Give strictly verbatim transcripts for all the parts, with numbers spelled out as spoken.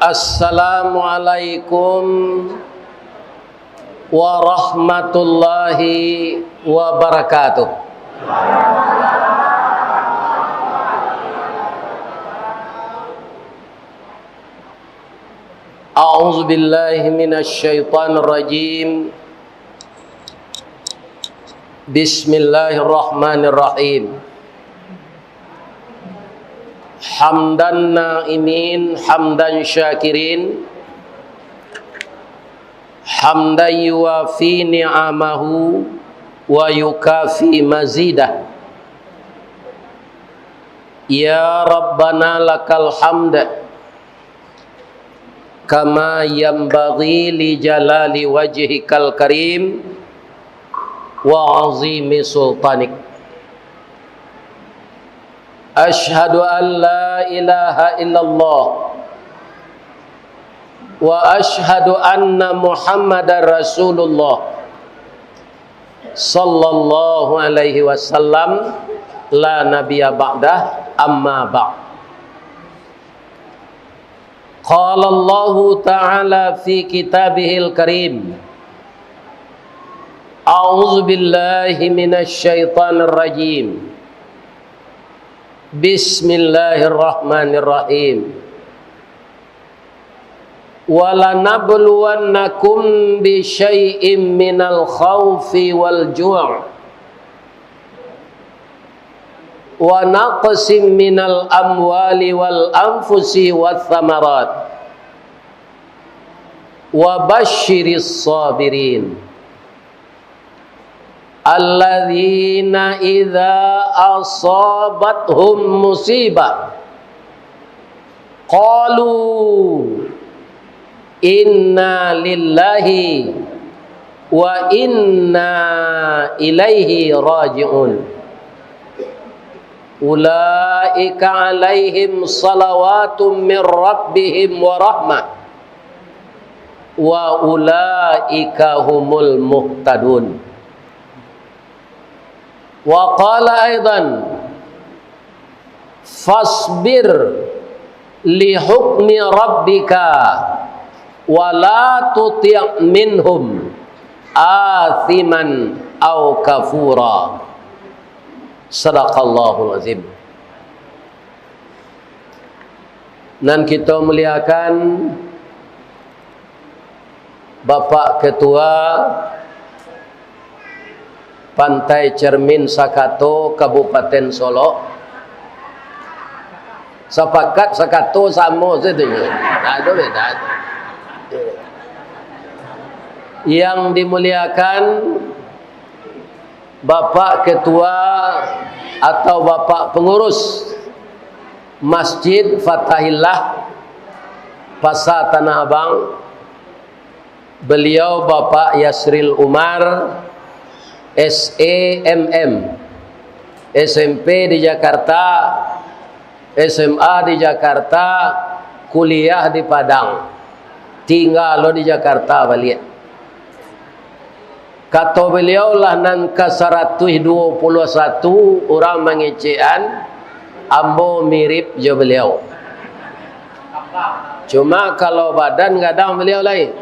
Assalamualaikum warahmatullahi wabarakatuh. A'udzubillahi minasyaitonirrajim. Bismillahirrahmanirrahim. Hamdan na'imin, hamdan syakirin, hamdan yuwafi ni'amahu wa yukafi mazidah. Ya Rabbana lakal hamd, kama yanbaghi li jalali wajhikal karim wa azimi sultanik. Asyhadu an la ilaha illallah wa asyhadu anna Muhammadar Rasulullah sallallahu alaihi wasallam, la nabiyya ba'dah, amma ba'd. Qala Allahu ta'ala fi kitabihil karim, a'udzu billahi minasy syaithanir rajim. Bismillahirrahmanirrahim. Walanabluwannakum bisyai'im minal khaufi wal ju', wa naqsim minal amwali wal anfusi wath thamarat, wa basyiris sabirin. Alladzina idza asabathum musibah, qalu inna lillahi wa inna ilaihi raji'un. Ulaika alaihim salawatum mir rabbihim wa rahmah, wa ulaika humul muhtadun. Wa qala aidan, fasbir li hukmi rabbika, wa la tuti' minhum athiman au kafura. Sadaqallahul azim. Nan kito muliakan, Bapak Ketua Pantai Cermin Sakato Kabupaten Solok, sapakat sakato samo sajo. Tak ado beda. Yang dimuliakan Bapak Ketua atau Bapak Pengurus Masjid Fatahillah Pasar Tanah Abang, beliau Bapak Yasril Umar, S E M M, S M P di Jakarta, S M A di Jakarta, kuliah di Padang, tingga lo di Jakarta baliak. Kato baliau lah nan ka saratuih duo puluah satu urang mangecekan, ambo mirip jo baliau. Cuma kalau badan gadang baliau lai.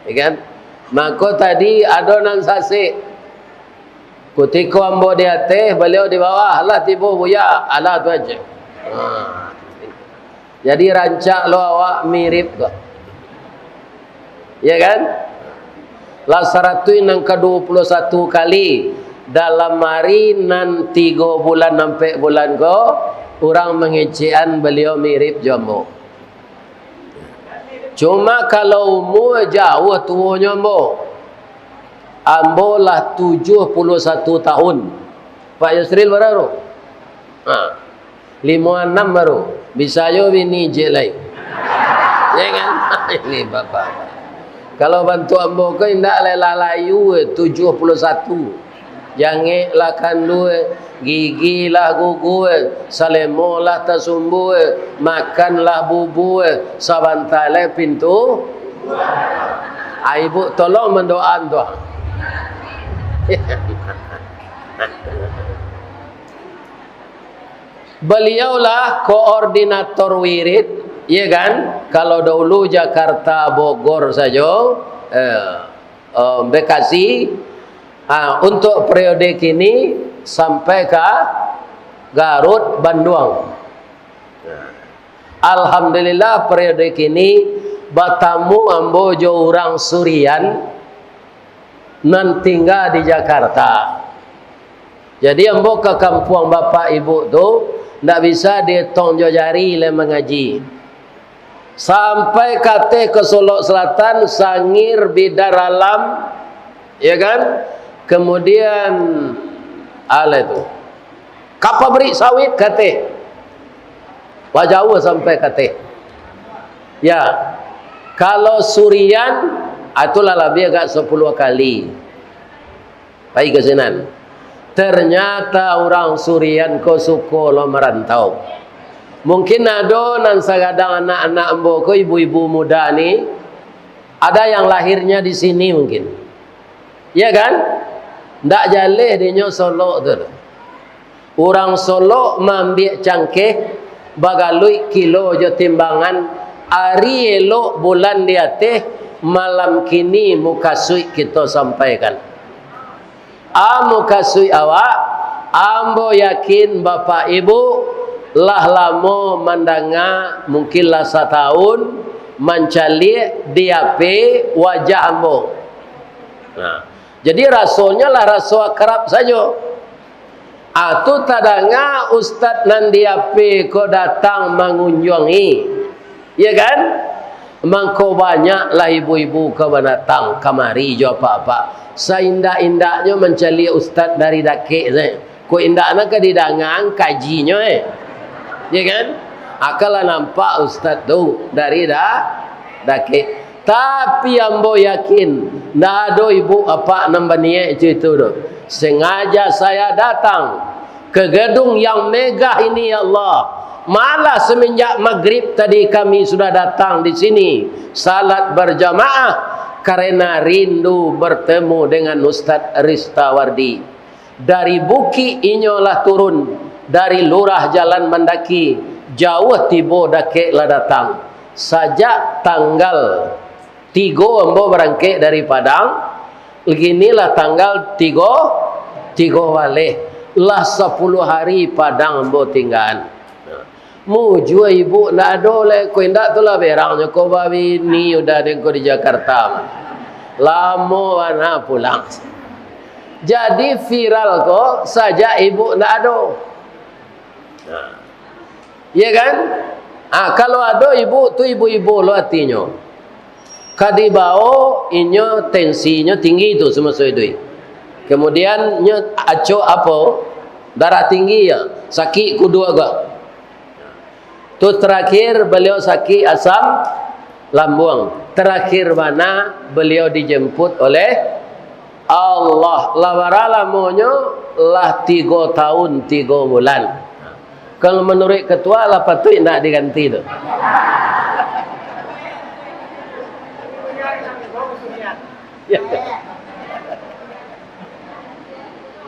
Ya kan? Mako tadi ado nan sasek. Kutiko ambo di ateh, baliau di bawah, lah tibo buya, alah tu aja. Ha. Jadi rancak lo awak mirip ko. Ya kan? Lah saratuih nan ka duo puluah satu kali dalam ari nan tigo bulan ampek bulan ko, urang mangecekan baliau mirip jo ambo. Cuma kalau umua jauah tuonyo ambo, ambo lah tujuah puluah satu tahun. Pak Yusril bara tu? Ha, limo anam baru. Bisa jo bini jek lai. Ya kan? Ini bapak. Kalau bantuak ambo ko indak lai lah layu, tujuah puluah satu. Jangek lah kandua, gigi lah gugua, salemo lah tasumbua, makan lah bubua, sabanta lai pintu. Ah, ibu tolong mandoaan tu. Baliaulah koordinator wirid, Iya kan? Kalau dahulu Jakarta, Bogor sajo, eh, eh, Bekasi, ah, untuk periode kini sampai ka Garut, Bandung. Alhamdulillah, periode kini batamu ambo jo urang Surian nan tingga di Jakarta. Jadi, ambo ka kampuang bapak ibu tu, ndak bisa dietong jo jari lai mangaji. Sampai kateh ka Solok Selatan, Sangir, Bidar Alam, ya kan? Kemudian, alah tu, ka pabrik sawit kateh. Lah jauah sampai kateh. Ya, kalau Surian, ah, tu lah labiah agak sapuluah kali pai ka sinan. Ternyata urang Surian ko suko lo marantau. Mungkin ado nan sagadang anak-anak ambo ko, ibu-ibu muda ni, ada yang lahirnya di sini mungkin. Ya kan? Ndak jaleh dinyo Solok tu. Urang Solok maambiak cangkeh, bagaluik kilo jo timbangan, ari elok bulan di ateh, malam kini mukasuik kito sampaikan. A, mukasuik awak, ambo yakin bapak ibu lah lamo mandanga, mungkin lah satahun, mancaliak di H P wajah ambo. Nah, jadi rasonyo lah raso akrab sajo. Ah, tu tadanga ustaz nan di H P ko datang mangunjuangi. Ya kan? Mangko banyaklah ibu-ibu ka banatang kamari jo apak-apak. Saindak-indaknyo mancaliak ustaz dari dakek sajo. Kok indak nan ka didangaan kajinyo, eh. Ya kan? Akanlah nampak ustaz tu dari da-, dakek. Tapi ambo yakin, ndak ado ibu apak nan baniaik itu, itu tu. Sengaja saya datang ke gedung yang megah ini, ya Allah. Malah semenjak maghrib tadi kami sudah datang di sini, salat berjamaah, karena rindu bertemu dengan Ustaz Ristawardi. Dari bukik inyo lah turun, dari lurah jalan mandaki, jauah tibo dakek lah datang. Sajak tanggal tigo ambo barangkek dari Padang, kini lah tanggal tigo, tigo baleh, lah sapuluah hari Padang ambo tinggaan. Mujua ibu ndak ado lai, ko indak tu lah berangnyo ko babini udah den ko di Jakarta. Lamo bana pulang. Jadi viral ko sajak ibu ndak ado. Nah. Iya kan? Ah, kalau ado ibu tu ibu-ibu lo atinyo. Ka dibao inyo tensinyo tinggi tu samaso iduik. Kemudian nyo acok apo? Darah tinggi ya, sakik kuduak agak. Tu terakhir beliau sakik asam lambung. Terakhir bana beliau dijemput oleh Allah. Lah bara lamonyo? Lah tigo tahun tigo bulan. Kalau menurut ketua lah patuik ndak diganti tu.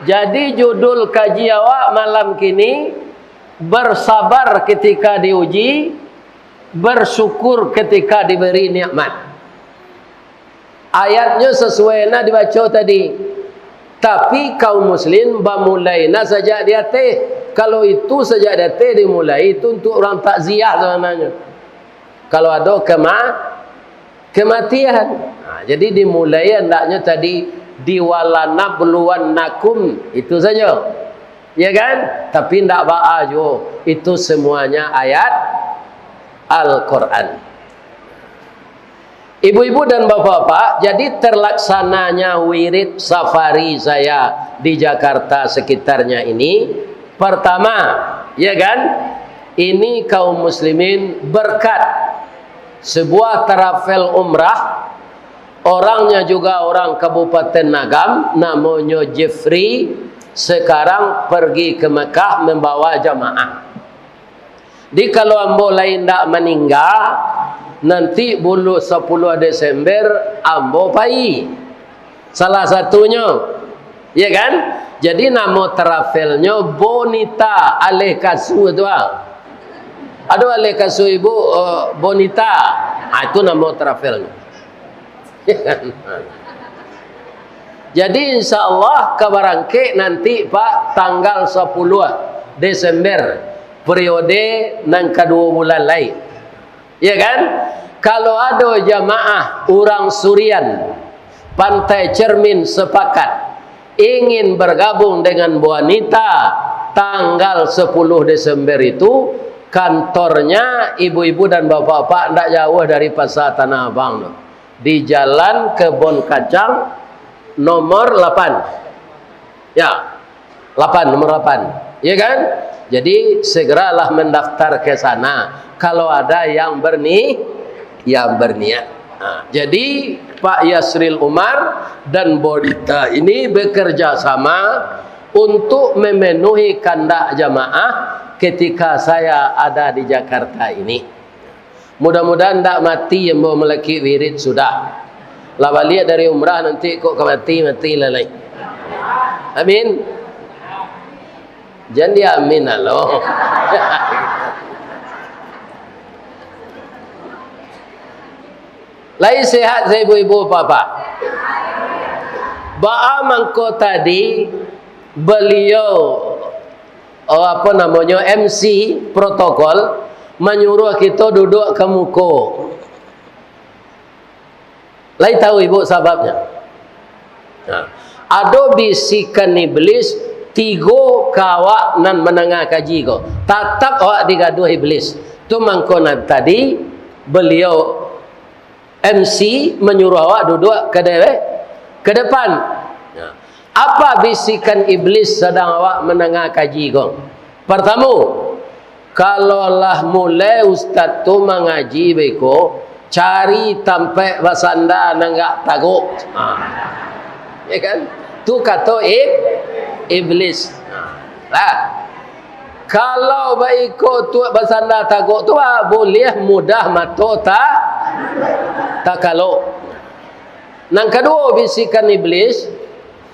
Jadi judul kaji awak malam kini, bersabar ketika diuji, bersyukur ketika diberi nikmat. Ayatnyo sasuai nak dibaco tadi. Tapi kaum muslim bamulai nak sajak di ateh. Kalau itu sajak di ateh dimulai, itu untuk urang takziah sabananyo. Kalau ado kema-, kematian. Nah, jadi dimulai andaknyo tadi, "Walanabluwannakum", itu sajo. Ya kan? Tapi ndak baa juo. Itu semuanya ayat Al-Quran. Ibu-ibu dan bapak-bapak, jadi terlaksananya wirid safari saya di Jakarta sekitarnya ini, pertama, ya kan, ini kaum muslimin berkat sebuah travel umrah, orangnya juga orang Kabupaten Agam, namonyo Jeffrey, sekarang pergi ke Mekah membawa jamaah. Di kalau ambo lai indak maningga, nanti bulan sapuluah Desember ambo pai. Salah satunyo, ya kan? Jadi namo travelnyo Bonita Aleh Kasu tu ah. Ado alih kasua ibu, eh, Bonita. Ah, itu namo travelnyo. Jadi, insya Allah, ka barangkek nanti, Pak, tanggal sapuluah Desember, periode nan kaduo bulan lai. Ya kan? Kalau ado jamaah urang Surian, Pantai Cermin sepakat ingin bergabung dengan Bonita, tanggal sepuluh Desember itu, kantornya ibu-ibu dan bapak-bapak ndak jauh dari Pasar Tanah Abang tu. Di Jalan Kebon Kacang nomor lapan. Ya, lapan, nomor lapan. Ya kan? Jadi, segeralah mendaftar ke sana kalau ada yang berni-, yang berniat. Nah, jadi, Pak Yasril Umar dan Bonita ini bekerja sama untuk memenuhi kandak jamaah ketika saya ada di Jakarta ini. Mudah-mudahan ndak mati ambo malakik wirid sudah. Lah baliak dari umrah nanti kok ka mati, mati lah lai. Amin. Jan di amin alo. Lai sehat sa ibu-ibu, bapak? Baa mangko tadi beliau, oh, apo namonyo, M C protokol manyuruah kito duduak ka muko. Lai tahu ibu sababnyo? Nah, ado bisikan iblis tigo ka awak nan mandanga kaji ko. Tatap awak digaduah iblis. Tu mangko nan tadi beliau M C manyuruah awak duduak ka de-, ka depan. Nah, apa bisikan iblis sadang awak mandanga kaji ko? Partamo, kalau lah mulai ustaz tu mangaji beko, cari tampek basanda nan agak tagok. Ha. Ya kan? Tu kato ib-, iblis. Ha. Lah. Kalau baiko tu basanda tagok tu, ah, buliah mudah mato ta-, takalok. Nan kaduo bisikan iblis,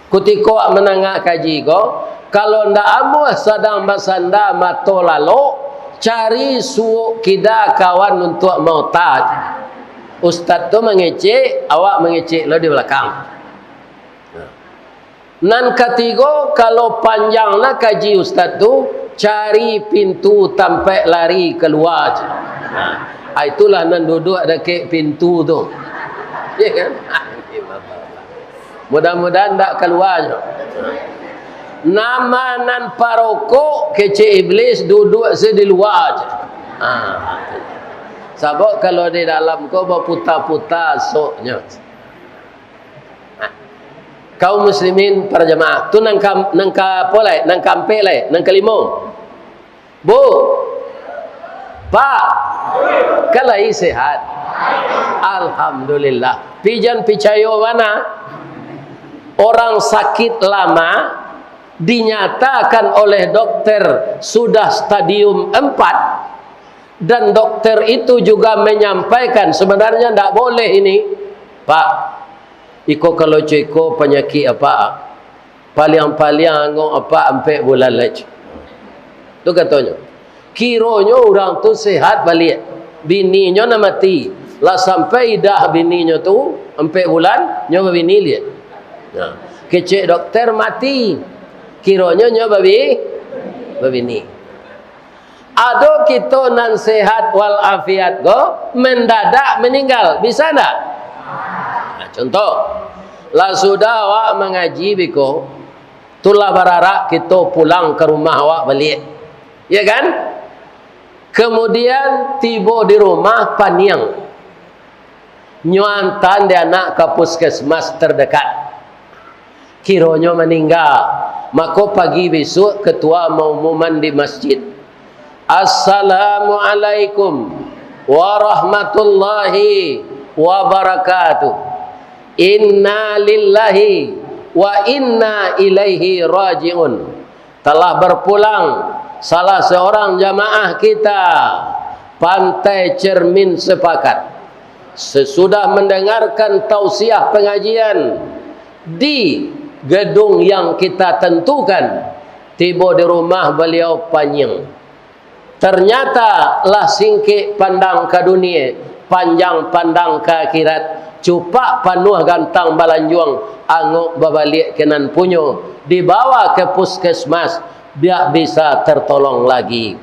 kutiko awak mandanga kaji ko, kalau ndak amuah sadang basanda mato lalok, cari suok kida kawan untuak maota. Ustaz tu mangecek, awak mangecek lo di balakang. Nan katigo, kalau panjang lah kaji ustaz tu, cari pintu tampek lari kalua je. Nah, itulah nan duduak dakek pintu tu. Ya kan? Mudah-mudahan ndak kalua je. Nama nan parokok, kecek iblis, duduak se di lua je. Ha. Sabab kalau di dalam ko baputa-puta soknyo. Kaum muslimin para jamaah, tu nan ka, nan ka apo lai? Nan kaampek lai? Nan kalimo? Bu? Pak? Kan lai sehat? Alhamdulillah. Pijan picayo bana, orang sakit lama dinyatakan oleh dokter sudah stadium empat, dan dokter itu juga menyampaikan, sebenarnya ndak boleh ini, Pak. Iko kalau co iko panyakik apa? Paliang-paliang angok apa ampek bulan lai. Tu katonyo. Kironyo urang tu sehat baliak. Bininyo nan mati. Lah sampai idah bininyo tu ampek bulan, nyo babini liak. Nah, kecek dokter mati. Kironyo nyo babi-, babini. Ado kito nan sehat wal afiat ko, mendadak meninggal, bisa ndak? Nah, contoh, lah sudah awak mangaji biko, tu lah bararak kito pulang ka rumah awak baliak. Ya kan? Kemudian tibo di rumah paniang. Nyo antaan dek anak ka puskesmas terdekat. Kironyo maningga, mako pagi bisuak ketua maumuman di masjid, "Assalamualaikum warahmatullahi wabarakatuh. Inna lillahi wa inna ilaihi raji'un." Telah berpulang salah seorang jamaah kita, Pantai Cermin Sepakat. Sesudah mendengarkan tausiah pengajian di gedung yang kita tentukan, tibo di rumah beliau paniang. Ternyata lah singkek pandang ka dunie, panjang pandang ka akhirat, cupak panuah gantang balanjuang, angok babaliak ka nan punyo, dibawa ka puskesmas, biak bisa tertolong lagi.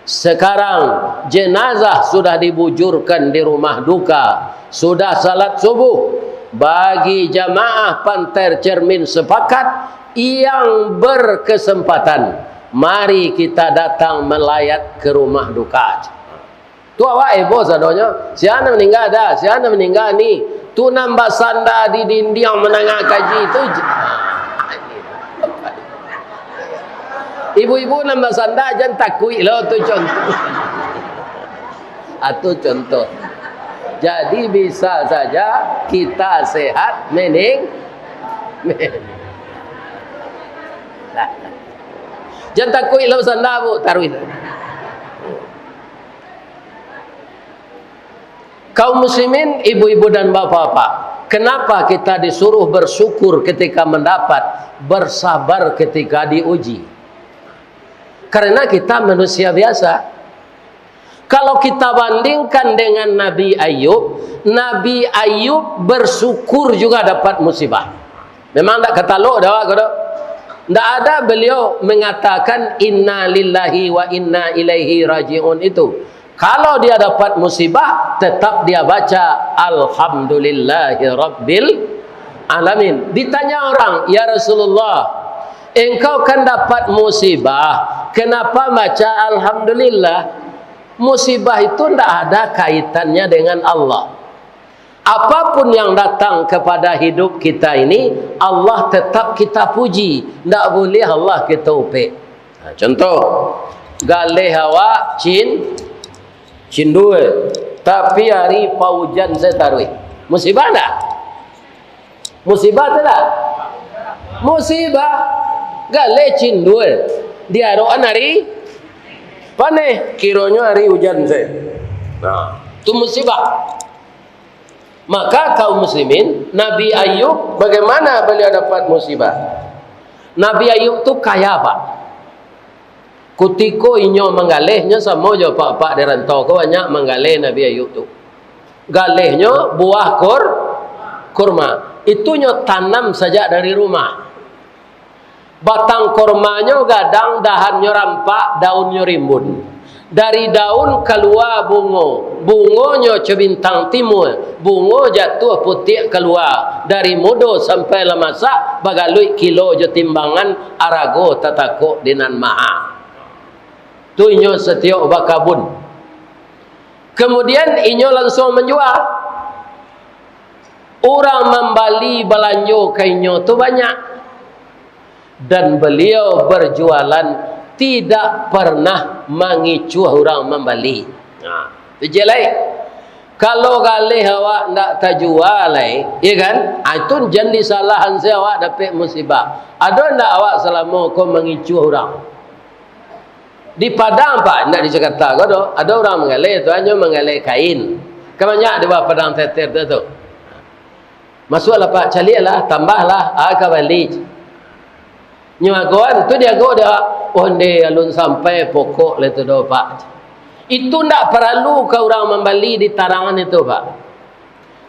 Sekarang, jenazah sudah dibujurkan di rumah duka, sudah salat subuh. Bagi jamaah Pantai Cermin sepakat, yang berkesempatan, mari kita datang melayat ke rumah duka. Tu awak heboh sadonyo, sia nan maningga da, sia nan maningga ni. Tu nan basanda di dindiang mandanga kaji tu. Ibu-ibu nan basanda, jan takuik lo, tu contoh. Ah, tu contoh. Jadi, bisa saja kita sehat mening-, jan takuik lo basanda, Bu, taruih. Kaum muslimin, ibu-ibu dan bapak-bapak, kenapa kita disuruh bersyukur ketika mendapat, bersabar ketika diuji? Karena kita manusia biasa. Kalau kita bandingkan dengan Nabi Ayub, Nabi Ayub bersyukur juga dapat musibah. Memang ndak katalok dah awak ko doh. Ndak ada beliau mengatakan, "Inna lillahi wa inna ilaihi raji'un," itu. Kalau dia dapat musibah, tetap dia baca, "Alhamdulillahirabbil alamin." Ditanya orang, "Ya Rasulullah, engkau kan dapat musibah, kenapa baca Alhamdulillah?" Musibah itu ndak ada kaitannya dengan Allah. Apapun yang datang kepada hidup kita ini, Allah tetap kita puji. Ndak buliah Allah kita upek. Nah, contoh, galeh awak cin-, cindua, tapi ari paujan se taruih. Musibah ndak? Musibah tu ndak? Musibah. Galeh cindua, diarokan ari paneh, kironyo ari ujan se. Nah, tu musibah. Maka kaum muslimin, Nabi Ayub, bagaimana beliau dapat musibah? Nabi Ayub tu kaya, Pak. Kutiko inyo manggaleh, nyo samo jo apak-apak di rantau ko banyak manggaleh Nabi Ayub tu. Galehnyo buah kur-, kurma. Itu nyo tanam sajak dari rumah. Batang kormanyo gadang, dahannyo rampak, daunnyo rimbun. Dari daun kalua bungo, bungonyo co bintang timua, bungo jatuah putiak kalua, dari mudo sampai lah masak, bagaluik kilo jo timbangan, arago tatakok di nan maha. Tu inyo satiok bakabun. Kemudian inyo lansuang manjua. Urang mambali balanjo ka inyo tu banyak. Dan baliau berjualan tidak pernah mangicuah urang mambali. Nah, tu je lai. Kalau galeh awak ndak tajua lai, ya kan? Ah, itu jan disalahan se awak dapek musibah. Ado ndak awak salamo ko mangicuah urang? Di Padang, Pak, indak di Jakarta ko doh. Ado urang manggaleh tu, hanyo manggaleh kain. Kan banyak di bawah Padang Teter tu, tu. Masuaklah, Pak, caliaklah, tambahlah, ah, ka bali. Nyo agoan, tu diago dek awak. Onde alun sampai pokok lai tu doh, Pak. Itu ndak paralu ka urang mambali ditarangan itu, Pak.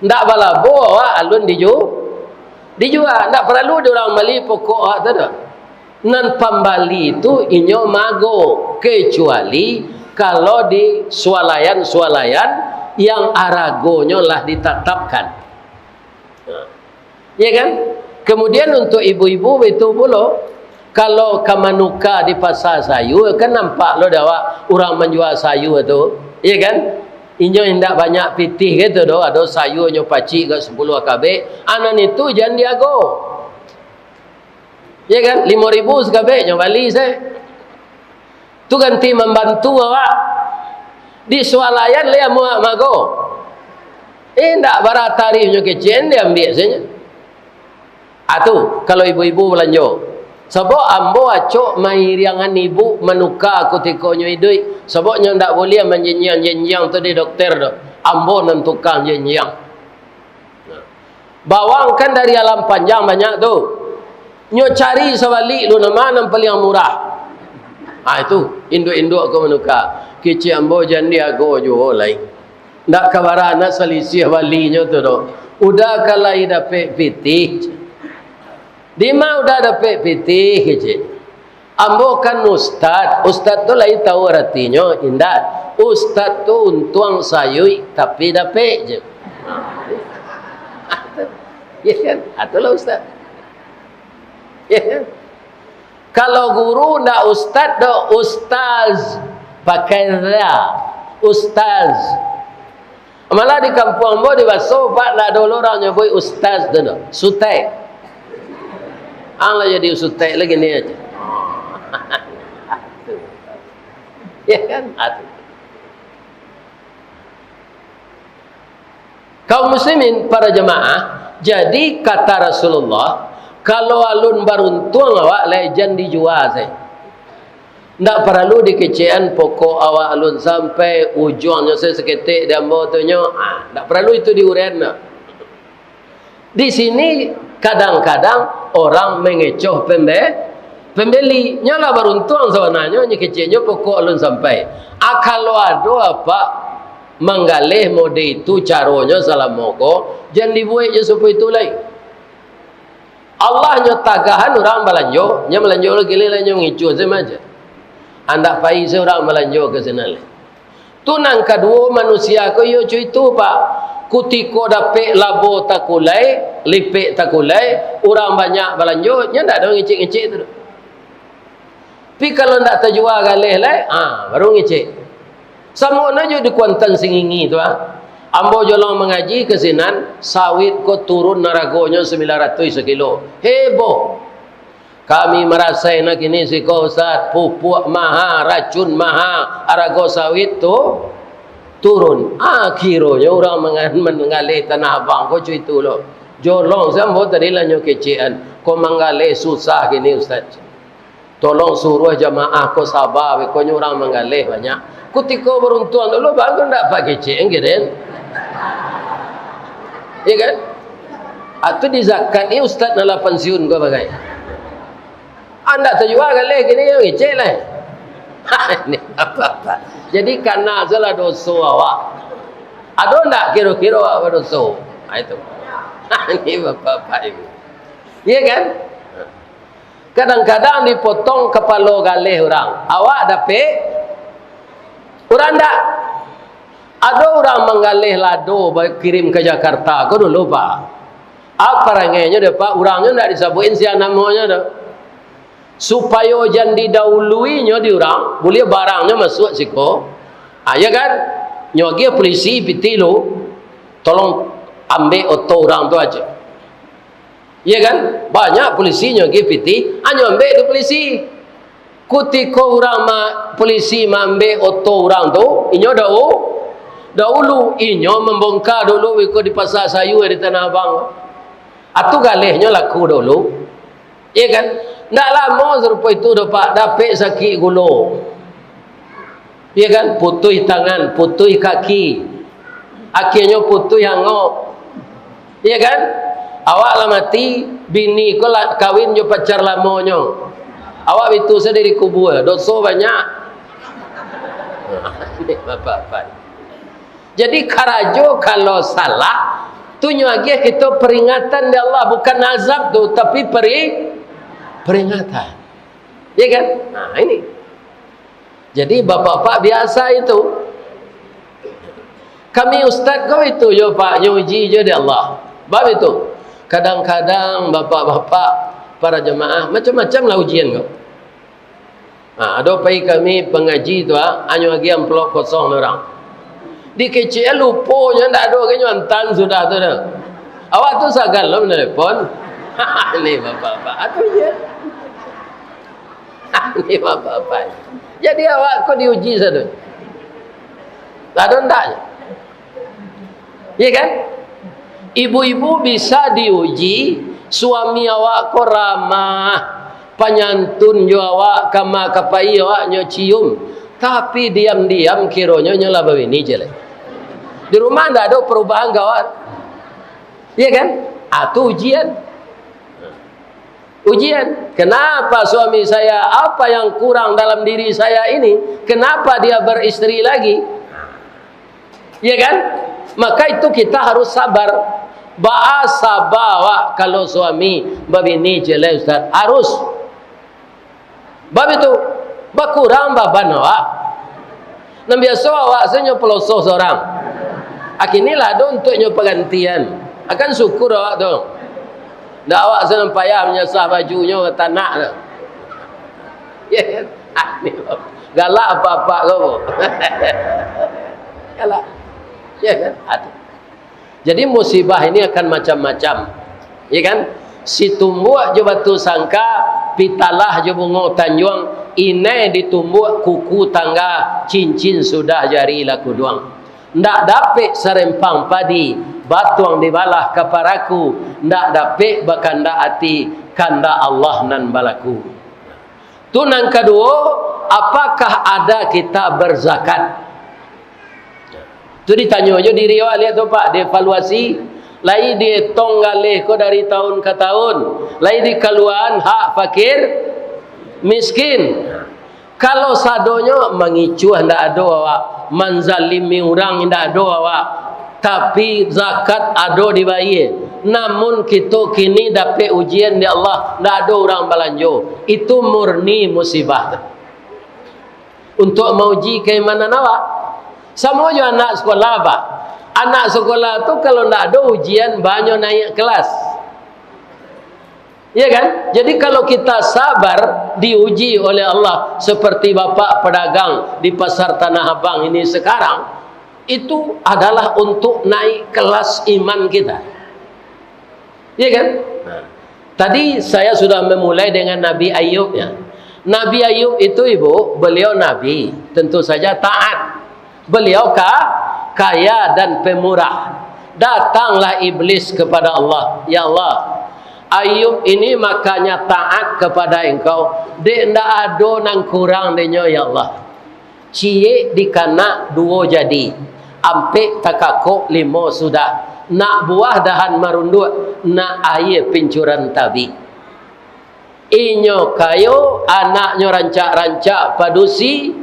Ndak balabo awak alun diju-, dijua. Ndak paralu di urang mambali pokok awak tu doh. Nan pambali tu inyo mago, kecuali kalau di swalayan-swalayan yang aragonyo lah ditatapkan. Ya kan? Kemudian untuk ibu-ibu baitu pulo, kalau ka manuka di pasa sayua, kan nampak lo dek awak urang manjua sayua tu, ya kan? Inyo indak banyak pitih gitu doh, ado sayuanyo pacik ka sapuluah kabek, anan itu jan diago. Ya kan? Limo ribu sakabek nyo bali se. Tu ganti mambantu awak. Di swalayan lai amuah mago. Indak bara tarihnyo kecek, diambiak sajo. Ah, tu, kalau ibu-ibu balanjo. Sabab ambo acok mairiangan ibu manuka kutikonyo iduik. Sabab nyo ndak buliah manjinjiang-jinjiang tu di dokter tu. Ambo nan tukang jinjiang. Bawang kan dari alam panjang banyak tu. Nyo cari sabalik lu, nama nan paliang murah. Ah, itu, induak-induak ko manuka. Kecek ambo jan diago juo lai. Ndak ka bara nak salisih balinyo tu doh. Uda ka lai dapek pitih. Dima uda dapek pitih, kecek. Ambo kan ustad. Ustad tu lai tahu aratinyo, indak? Ustad tu untuang sayuik, tapi dapek je. Ya kan? Itulah ustad. Ya kan? Kalau guru ndak ustad doh, ustaz. Pakai za. Ustaz. Malah di kampuang ambo di Baso, Pak, ndak ado lo urang nyabuik ustaz tu doh. Sutek. Ang lah jadi sutek lagi ni aja. Ya kan? Atu. Kaum muslimin, para jamaah, jadi kata Rasulullah, kalau alun baruntuang awak, lai jan dijua sajo. Ndak paralu dikecekan pokok awak alun sampai, ujuangnyo saketek di ambo tu nyo. Ah, ndak paralu itu diuren doh. Di sini kadang-kadang orang mengecoh pembe-, pembeli. Nyo lah baruntuang sabananyo, nyo keceknyo pokok alun sampai. Ah, kalau ado apak manggaleh mode itu caronyo salamo ko, jan dibuek je sarupo itu lai. Allah nyo tagahan urang balanjo, nyo balanjo lah giliran nyo ngicuah se maja. Andak pai se urang balanjo ka sinan lai. Tu nan kaduo, manusia ko iyo co itu, Pak. Kutiko dapek labo takulai, lipek takulai, urang banyak balanjo, nyo ndak ado ngicek-ngicek tu doh. Tapi kalau ndak tajua galeh lai, ah, baru ngicek. Samo no jo di Kuantan Singingi tu, ah. Ambo jolong mangaji ka sinan, sawit ko turun aragonyo sambilan ratuih sakilo. Heboh. Kami marasai nak kini siko, Ustaz, pupuak maha, racun maha, arago sawit tu turun. Akhironyo urang mangan-, manggaleh Tanah Abang ko co itu lo. Jolong se ambo tadi lah nyo kecekan. Ko manggaleh susah kini, Ustaz. Tolong suruah jamaah ko saba, beko nyo urang manggaleh banyak. Kutiko baruntuang dulu, baru ndak pakecek, kan? Iya kan? Atau di zakat ni ustaz nan lah pensiun ko bagai. Andak tajua galeh kini, ngecek lah. Ini bapak-bapak. Jadi kana salah doso awak. Ado ndak kiro-kiro awak badoso? Ha, itu. Ini bapak-bapak ini. Iya kan? Kadang-kadang dipotong kapalo galeh urang. Awak dapek, urang ndak. Ado urang manggaleh lado bakirim ka Jakarta ko dulu, Pak. Apa parangainyo dek, Pak? Urangnyo ndak disabuikan sia namonyo doh. Supayo jan didahuluinyo di urang, buliah barangnyo masuak siko. Ah, ya kan? Nyo agiah polisi pitih lu, tolong ambek oto urang tu aja. Iya kan? Banyak polisi nyo agiah pitih, anyo ambek tu polisi. Kutiko urang ma-, polisi maambek oto urang tu, inyo dahu-, dahulu, inyo mambongka dulu iko di Pasa Sayua di Tanah Abang. Atu galehnyo laku dahulu. Iya kan? Ndak lamo sarupo itu doh, Pak, dapek sakik gulo. Iya kan? Putuih tangan, putuih kaki. Akhianyo putuih angok. Iya kan? Awak lah mati, bini ko lah kawin jo pacar lamonyo. Awak bitu sadiri kubua, doso banyak. Ini bapak-bapak. Jadi karajo kalau salah, tu nyo agiah kito peringatan dari Allah, bukan azab tu, tapi peri-, peringatan. Iya kan? Nah, ini. Jadi, bapak-bapak biasa itu. Kami ustaz ko itu jo, Pak, nyo uji jo dek Allah. Bab itu. Kadang-kadang bapak-bapak, para jemaah, macam-macam lah ujian ko. Ha, ado pai kami pangaji tu, ah, anyo agiah amplop kosong urang. Dikecek lupo nyo, ndak ado agiah nyo antan sudah tu doh. Awak tu sagan lo menelepon. Ni bapak-bapak. Atu je. Ni bapak-bapak. Jadi awak ko diuji sado. Ado ndak? Iya kan? Ibu-ibu bisa diuji, suami awak ko ramah, panyantun jo awak, kama kapai awak nyo cium, tapi diam-diam kironyo nyo lah babini je lai. Di rumah ndak ado perubahan ka awak. Iya kan? Ah, tu ujian. Ujian. Kenapa suami saya, apa yang kurang dalam diri saya ini? Kenapa dia beristri lagi? Ya kan? Maka itu kita harus sabar. Baa saba awak kalau suami babini, ciek lai, Ustaz? Harus. Bab itu, bakurang baban awak. Nan biaso awak se nyo pelosoh sorang. Akini lah ado untuak nyo pagantian. Akan syukur awak tu. Ndak awak se nan payah manyasah bajunyo ka tanak tu. Ya kan? Ah, ni galak apak-apak ko. Galak. Ya kan? Aduh. Jadi musibah ini akan macam-macam. Ya kan? Situmbuak jo batu sangka, pitalah jo bungo tanjuang, inai ditumbuak kuku tangga, cincin sudah jari lah kuduang. Ndak dapek sarempang padi, batuang dibalah ka paraku, ndak dapek bakandak ati, kandak Allah nan balaku. Tu nan kaduo, apakah ada kita berzakat? Tu ditanyo jo diri awak liak tu, Pak, dievaluasi. Lai dietong galeh ko dari taun ka taun, lai dikaluaan hak fakir miskin. Kalau sadonyo mangicuah ndak ado awak, manzalimi urang ndak ado awak, tapi zakat ado dibayie. Namun kito kini dapek ujian di Allah, ndak ado urang balanjo. Itu murni musibah tu. Untuak mauji kaimanan awak. Samo jo anak sekolah, Pak. Anak sekolah tu kalau ndak ado ujian, banyo naiak kelas. Iya kan? Jadi kalau kita sabar, diuji oleh Allah, seperti bapak pedagang di Pasar Tanah Abang ini sekarang, itu adalah untuk naik kelas iman kita. Iya kan? Nah, tadi saya sudah memulai dengan Nabi Ayub, ya. Nabi Ayub itu, Ibu, beliau nabi, tentu saja taat. Beliau ka-, kaya dan pemurah. Datanglah iblis kepada Allah, "Ya Allah, Ayub ini makanya taat kepada Engkau, dek ndak ado nan kurang denyo, ya Allah. Ciek dikanak duo jadi, ampek takakok limo sudah, nak buah dahan marunduak, nak aia pincuran tabik." Inyo kayo, anaknyo rancak-rancak padusi,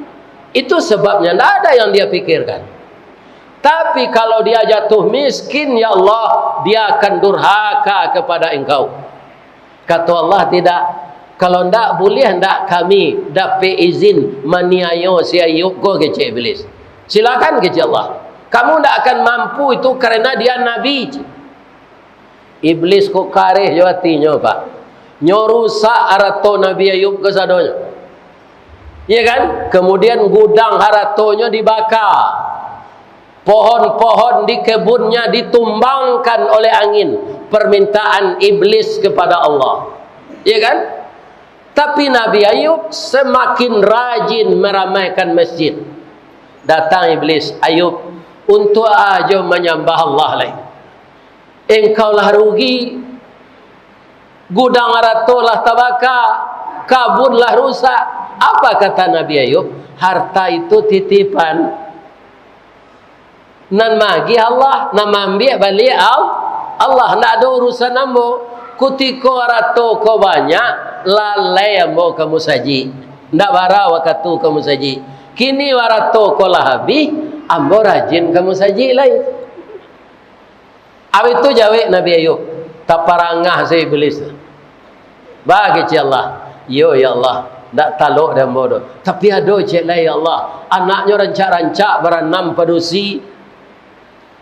itu sebabnya, ndak ada yang dia pikirkan. Tapi kalau dia jatuh miskin, ya Allah, dia akan durhaka kepada Engkau. Kato Allah, "Tidak. Kalau ndak, buliah ndak kami dapek izin maniayo si Ayub ko?" kecek Iblis. "Silakan," kecek Allah. "Kamu ndak akan mampu itu karena dia nabi." Iblis ko kareh jo atinyo, Pak. Nyo rusak arato Nabi Ayub kasadonyo. Iya kan? Kemudian gudang haratonyo dibaka. Pohon-pohon di kebunnya ditumbangkan oleh angin. Permintaan iblis kepada Allah. Iya kan? Tapi Nabi Ayub semakin rajin meramaikan masjid. Datang iblis, "Ayub, untuak ajo manyambah Allah lai? Engkau lah rugi, gudang arato lah tabaka, kabun lah rusak." Apa kata Nabi Ayub? "Harta itu titipan. Nan maagih Allah, nan maambiak baliak Al-, Allah. Ndak ado urusan ambo. Kutiko arato ko banyak, lalai ambo ka musajik. Ndak bara wakatu ka musajik. Kini arato ko lah abih, ambo rajin ka musajik lai." Abih tu jawek Nabi Ayub, taparangah se Iblis tu. "Ba," kecek Allah. "Iyo, ya Allah, ndak talok dek ambo doh. Tapi ado ciek lai, ya Allah. Anaknyo rancak-rancak baranam padusi.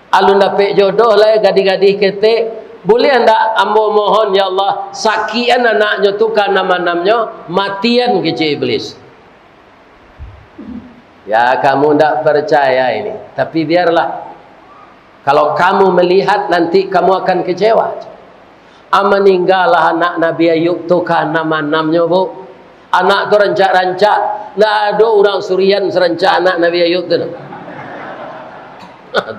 Alun dapek jodoh lai, gadih-gadih ketek. Buliah ndak ambo mohon, ya Allah, sakian anaknyo tu kaanam-anamnyo, matian," kecek Iblis. Ya, kamu ndak percaya ini. Tapi biarlah. Kalau kamu melihat, nanti kamu akan kecewa. Ah, maninggalah anak Nabi Ayub tu kaanam-anamnyo, Bu. Anak tu rancak-rancak. Ndak ado urang surian sarancak anak Nabi Ayub tu.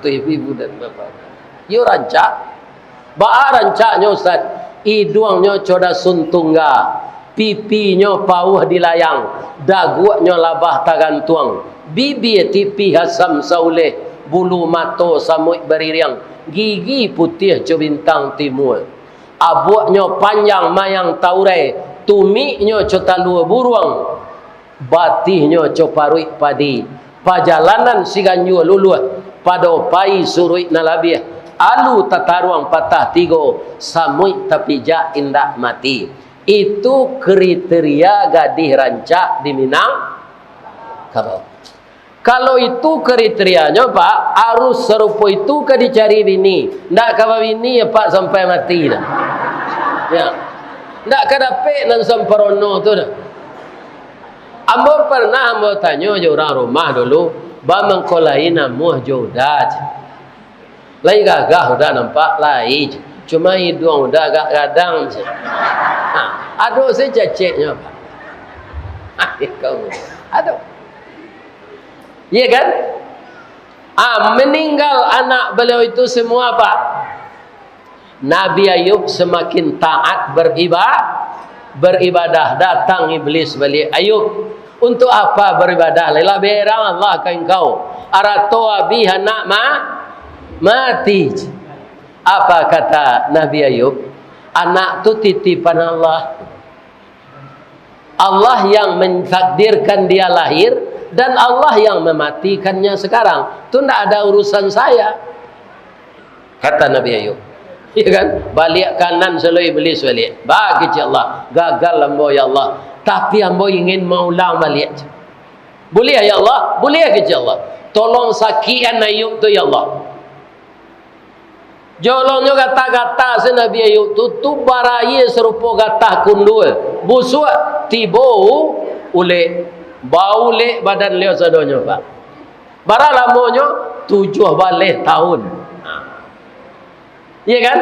Tu ibu-ibu dan bapak. Yo rancak. Baa rancaknyo, Ustaz? Iduangnyo co dasun tungga, pipinyo pauah dilayang, daguaknyo labah tagantuang, bibia tipih asam sauleh, bulu mato samuik baririang, gigi putiah co bintang timua. Abuaknyo panjang mayang taurai, tumiknyo co talua buruang, batihnyo co paruik padi. Pajalanan siganjua luluah, pado pai suruik nan labiah, alu tataruang patah tigo, samuik tapijak indak mati. Itu kriteria gadih rancak di Minangkabau. Kalau itu kriterianyo, Pak, arus sarupo itu ka dicari bini. Ndak ka babini, Pak, sampai mati dah. Ya. Ndak ka dapek nan samparono tu dah. Ambo pernah ambo tanyo jo urang rumah dulu, ba mangko lai namuah jo Uda. Lai gagah Uda nampak, lai. Cuma iduang Uda agak gadang se. Ha, ado se caceknyo, Pak. Ado. Iya kan? Ah, meninggal anak beliau itu semua, Pak. Nabi Ayub semakin taat beriba-, beribadah. Datang iblis baliak, "Ayub, untuk apa beribadah? Lah berang Allah ka engkau. Arato abih, anak ma-, mati." Apa kata Nabi Ayub? "Anak tu titipan Allah." Allah yang mentakdirkan dia lahir, dan Allah yang mematikannya sekarang. Tu ndak ada urusan saya, kata Nabi Ayub. Ya kan? Baliak kanan selalu iblis baliak. Ba, kecek Allah, gagal ambo, ya Allah. Tapi ambo ingin maulang baliak. Boleh, ya Allah? Boleh, kecek Allah. Tolong sakikan Ayub tu, ya Allah. Jolongnyo gata-gata se Nabi Ayub tu, tu baraia sarupo gatah kundua, busuak, tibo u-, ulek, baulek badan liau sadonyo, Pak. Bara lamonyo? Tujuah baleh tahun. Iya kan?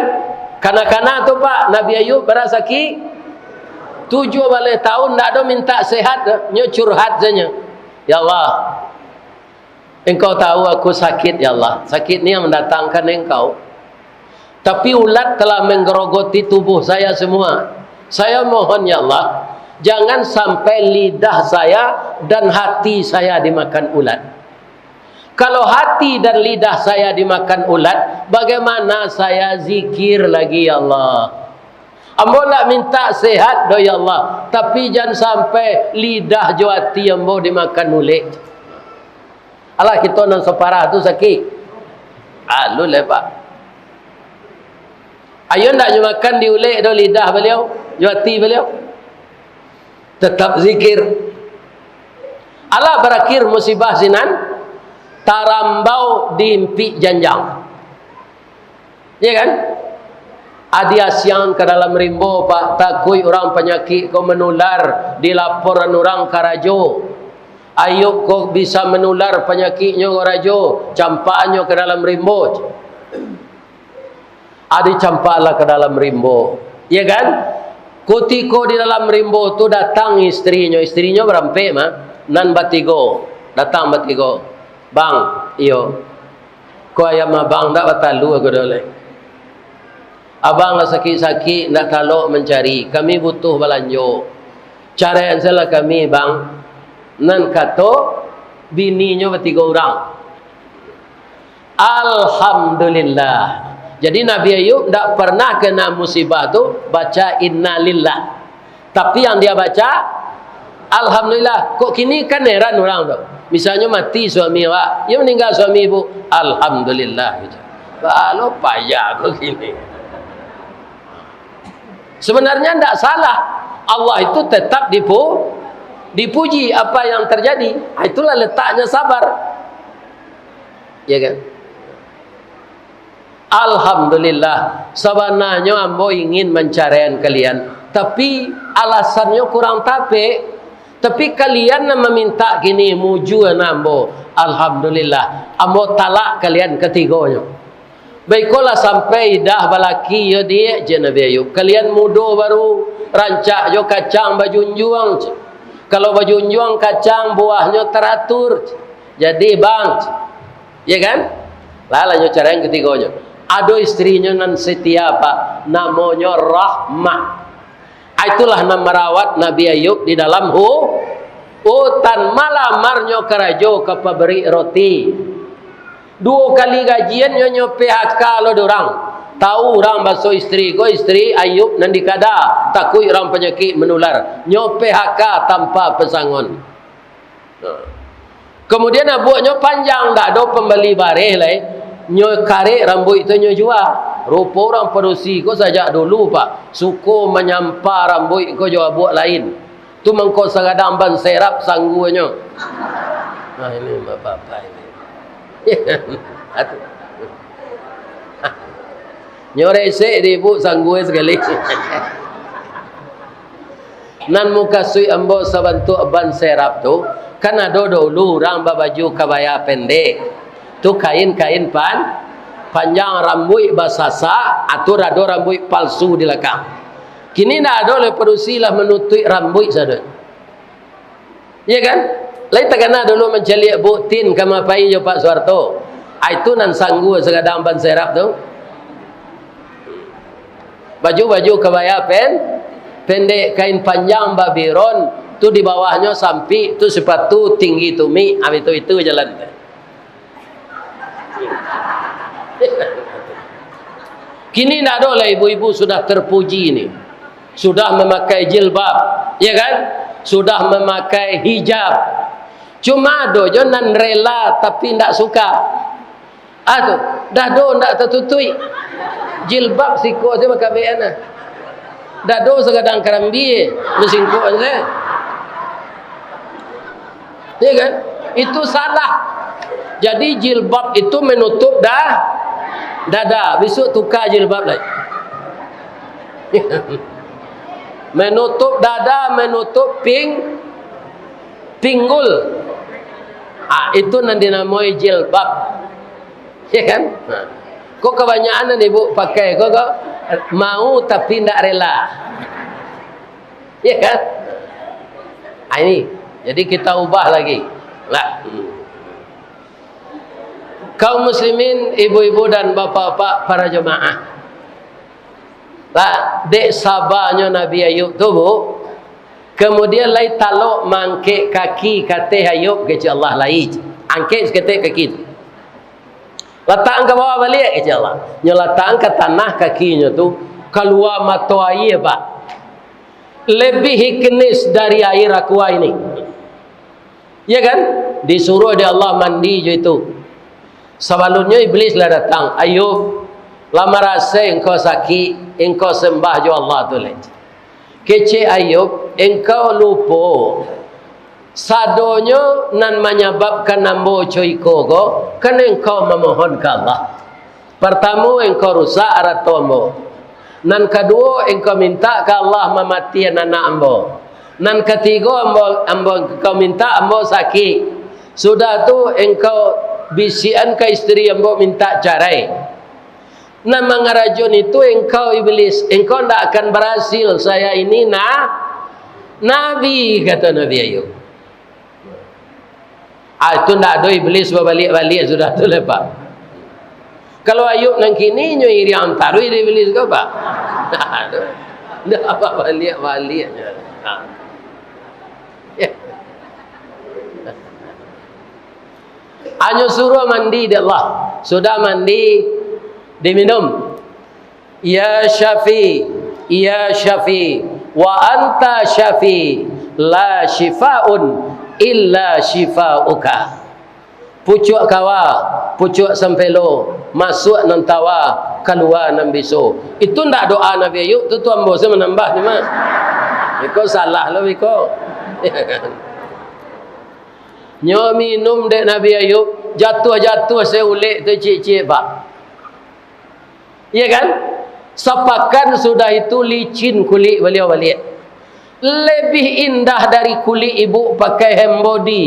Kana-kana tu, Pak, Nabi Ayub bara sakik, tujuah baleh tahun ndak ado mintak sehat, nyo curhat sajo. Ya Allah, Engkau tahu aku sakit, ya Allah. Sakit ni yang mendatangkan Engkau. Tapi ulat telah menggerogoti tubuh saya semua. Saya mohon, ya Allah, jangan sampai lidah saya dan hati saya dimakan ulat. Kalau hati dan lidah saya dimakan ulat, bagaimana saya zikir lagi, ya Allah? Ambo ndak mintak sehat doh, ya Allah, tapi jan sampai lidah jo ati ambo dimakan ulek. Alah, kito nan saparah tu sakik. Alun lai, Pak. Ayo ndak nyo makan diulek doh lidah baliau, jo ati baliau. Tetap zikir. Alah barakhir musibah sinan, tarambau di impik janjang. Ya kan? Adi asiang ka dalam rimbo, Pak, takuik urang panyakik ko manular, dilaporan urang ka rajo. Ayub ko bisa manular panyakiknyo ka rajo, campakannyo ka dalam rimbo. Adi campaklah ka dalam rimbo, ya kan? Kutiko di dalam rimbo tu datang istrinyo, istrinyo barampek mah, nan batigo, datang batigo. Bang, iyo. Ko ayam abang ndak batalua ko doh lai. Abang lah sakik-sakik, ndak talok mancari. Kami butuh balanjo. Caraian sajolah kami, Bang. Nan kato bininyo batigo urang. Alhamdulillah. Jadi Nabi Ayub ndak pernah kena musibah tu baca innalillah. Tapi yang dia baca, alhamdulillah. Kok kini kan heran urang tu. Misalnyo mati suami awak, yo maninggal suami ibu, alhamdulillah, gitu. Kalau payah kok kini. Sebenarnya ndak salah. Allah itu tetap dipu-, dipuji apa yang terjadi. Itulah letaknya sabar. Ya kan? Alhamdulillah, sabananyo ambo ingin mancaraian kalian, tapi alasannyo kurang tapek. Tapi kalian nan mamintak kini, mujua nan ambo. Alhamdulillah, ambo talak kalian katigonyo. Baikolah sampai idah balaki, yo diak, cek Nabi Ayub. Kalian mudo baru, rancak jo kacang bajunjuang, cek. Kalau bajunjuang kacang, buahnyo taratur, cek. Jadi, Bang, cek. Ya kan? Lah, lah nyo caraian katigonyo. Ado istrinyo nan setia, Pak. Namonyo Rahmah. Ah, itulah nan marawat Nabi Ayub di dalam hu-, hutan. Malamarnyo karajo ka pabrik roti. Duo kali gajian nyo, nyo P H K lo dorang. Tahu urang baso isteri ko, isteri Ayub nan dikada, takuik urang panyakik manular. Nyo P H K tanpa pesangon. Nah. Kamudian, abuaknyo panjang, ndak ado pambali bareh lai. Nyo karek rambuik tu, nyo jua. Rupo urang padusi ko sajak dulu, Pak, suko manyampa rambuik ko jo abuak lain. Tu mangko sagadang ban serap sangguanyo. Nah, ini bapak-bapak ini. Atu. Nyo resek di ibu sanggua sakali. Nan mukasuik ambo sabantuak ban serap tu, kan ado dahulu urang babaju kabaya pendek. Tu kain-kain pan-, panjang, rambuik basasak, atau ado rambuik palsu di lakang. Kini ndak ado lai, padusi lah manutuik rambuik sado. Iya kan? Lai takana dulu mancaliak buktin ka mapai jo Pak Suharto. Ah, itu nan sanggua sagadang ban serap tu. Baju-baju kabaya pen-, pendek, kain panjang babiron, tu di bawahnyo sampik, tu sipatu tinggi tumik, ah, itu-itu jalan tu. Kini ndak ado lah, ibu-ibu sudah terpuji ni. Sudah memakai jilbab, ya kan? Sudah memakai hijab. Cuma ado jo nan rela tapi ndak suka. Ah tu, dado ndak tatutuik. Jilbab siko se makabean ah. Dado sagadang karambia, basingkok se. Ya kan? Itu salah. Jadi jilbab itu menutup da-, dada. Besok tukar jilbab lai. Menutup dada, menutup ping-, pinggul. Ah, itu nan dinamoi jilbab. Ya kan? Nah. Kok kabanyakan nan ibu pakai ko, ko mau tapi ndak rela. Ya kan? Ah, ini. Jadi kita ubah lagi. Lah. Kaum muslimin, ibu-ibu dan bapak-bapak para jemaah. Lah, dek sabanyo Nabi Ayub tu, Bu, kamudian lai talok maangkek kaki ka ateh Ayub, kecek Allah, lai. Angkek saketek kaki tu. Latakkan ka bawah baliak, kecek Allah. Nyo latakkan ka tanah kakinyo tu, kalua mato aia, Pak. Lebih hiknis dari air aqua ini. Ya kan? Disuruh dek Allah mandi jo itu. Sabalunnyo Iblis lah datang, "Ayub, lah marasai engkau sakik, engkau sambah jo Allah tu lai." Kecek Ayub, "Engkau lupo, sadonyo nan manyababkan ambo co iko ko, kan engkau mamohon ka Allah. Partamo, engkau rusak arato ambo. Nan kaduo, engkau mintak ka Allah mamatian anak ambo. Nan katigo, ambo, ambo, engkau mintak ambo sakik. Sudah tu, engkau bisiakan ka isteri ambo mintak carai. Nan mangarajoan itu engkau, Iblis. Engkau ndak akan barasil. Saya ini na-, nabi," kato Nabi Ayub. Ah, itu ndak ado Iblis babaliak-baliak sudah tu lai, Pak. Kalau Ayub nan kini, nyo iriang taruih di Iblis ko, Pak. Ndak babaliak-baliak nyo. Ah. Hanyo suruah mandi dek Allah. Sudah mandi, diminum. "Ya Syafi, ya Syafi, wa anta Syafi, la syifaun illa syifauka." Pucuak kawa, pucuak sampelo, masuak nan tawa, kalua nan biso. Itu ndak doa Nabi Ayub, tu, tu ambo se manambah ni mah. Iko salah lo iko. Nyo minum dek Nabi Ayub, jatuah-jatuah se ulek tu ciek-ciek, Pak. Iya kan? Sapakan sudah itu licin kulik baliau baliak. Labiah indah dari kulik ibu pakai hand body.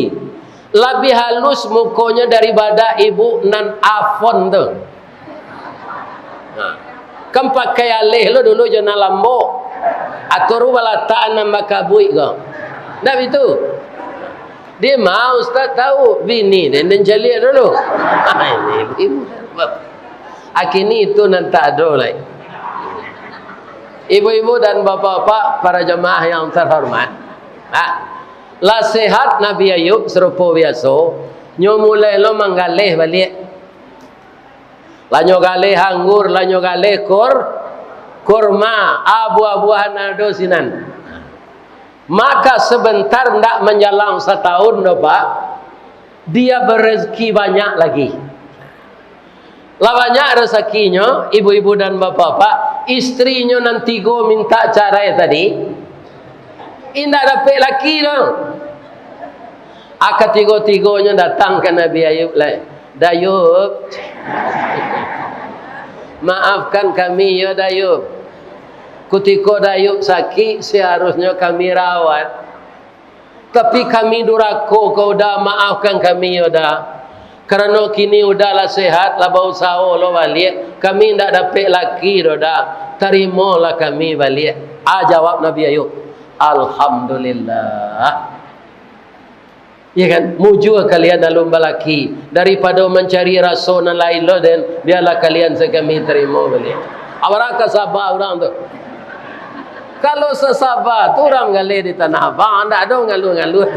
Labiah halus mukonyo dari badak ibu nan Avon tu. Nah, kan pakai aleh lo dulu jo nan lambok. Atau ru balatakan nan bakabuik ko. Ndak bitu? Dia mau ustaz tahu, bini dia nan caliak dulu. Ini ibu. Akini itu nan tak ado lai. Ibu-ibu dan bapak-bapak, para jamaah yang terhormat. Ha, lah sehat Nabi Ayub sarupo biaso, nyo mulai lo manggaleh baliak. Lanyo galeh anggur, lanyo galeh kur-, kurma, a buah-buahan ado sinan. Maka sebentar, ndak manjalang satahun doh, Pak, dia berezeki banyak lagi. Lah banyak rezekinyo, ibu-ibu dan bapak-bapak, istrinyo nan tigo minta carai tadi, indak dapek laki doh. A, katigo-tigonyo datang ka Nabi Ayub lai. "Dayub, maafkan kami yo, Dayub. Kutiko Dayub sakik, seharusnyo kami rawat. Tapi kami durako ka Uda, maafkan kami yo, Da. Karano kini Uda lah sehat, lah bausaho lo baliak, kami indak dapek laki doh, Da. Tarimolah kami baliak." A, jawab Nabi Ayub, "Alhamdulillah." Ya kan? Mujua kalian alun balaki, daripado mancari raso nan lain lo den, bialah kalian se kami tarimo baliak. Abaraka saba urang tu. Kalau sasaba tu urang galeh di Tanah Abang, ndak ado ngaluh-ngaluh.